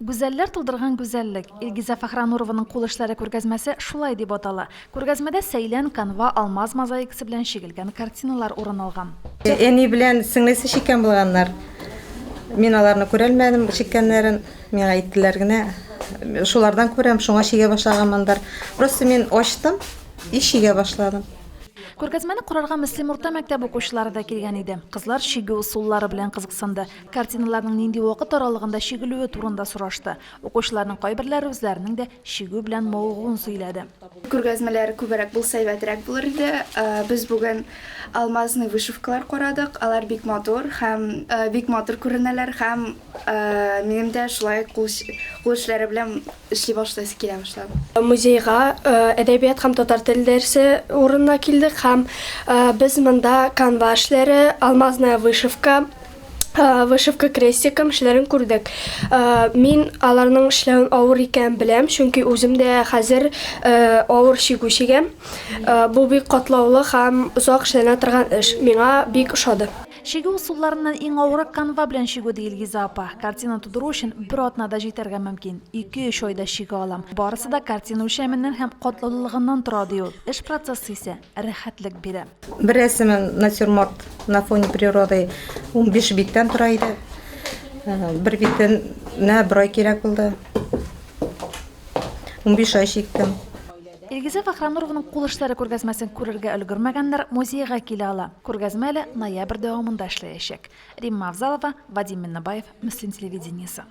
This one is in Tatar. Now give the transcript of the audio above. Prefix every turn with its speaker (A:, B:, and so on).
A: Гүзәлләр тудырган гүзәллек. Илгизә Фәхранурованың кул эшләре күргәзмәсе шулай дип атала. Күргәзмәдә сәйлән, канва, алмаз мозаикасы белән чигелгән картиналар урын алган.
B: Әни белән сеңлесе чиккән булганнар. Мин аларны күрәлмәдем, чиккәннәрен. Миңа әйттеләр генә. Шулардан күрәм, шуңа чигә башлаганмындыр. Просто мин ачтым и чигә башладым.
A: Күргәзмәне карарга Мөслим урта мәктәбе укучылары да килгән иде. Кызлар чигү ысуллары белән кызыксынды. Картиналарның нинди вакыт аралыгында чигелүе турында сорашты. Укучыларның кайберләре үзләренең дә чигү белән мавыгуын сөйләде.
C: Күргәзмәләр күбрәк булса әйбәтрәк булыр иде. Без бүген алмазный вышивкалар карадык. Алар бик матур һәм бик матур күренәләр һәм минем дә шулай кул эшләре белән эшли башлыйсы килә башлады.
D: Музейга әдәбият һәм татар теле дәресе урынына килдек һәм без монда канва эшләре, алмазная вышивка, вышивка крестиком эшләрен күрдек. Мин аларның эшләвен авыр икәнен беләм, чөнки үзем дә хәзер авыр чигү чигәм. Бу бик катлаулы һәм озак эшләнә торган эш. Миңа бик ошады.
A: Чигү ысулларыннан иң авыры канва белән чигү, ди Илгизә апа. Картина тудыру өчен бер атна да җитәргә мөмкин. Ике-өч айда чигә алам. Барысы да картина үлчәменнән һәм катлаулылыгыннан тора, ди ул. Эш процессы исә рәхәтлек бирә.
B: Бер рәсемем натюрморт на фоне природы 15 биттән тора иде. Бер битенә бер ай кирәк булды. 15 ай чиктем.
A: Илгизә Фәхранурованың кул эшләре күргәзмәсен күрергә өлгермәгәннәр музейга килә ала. Күргәзмә әле ноябрь дәвамында эшләячәк. Римма Авзалова, Вадим Миннебаев, Мөслим телевидениесе.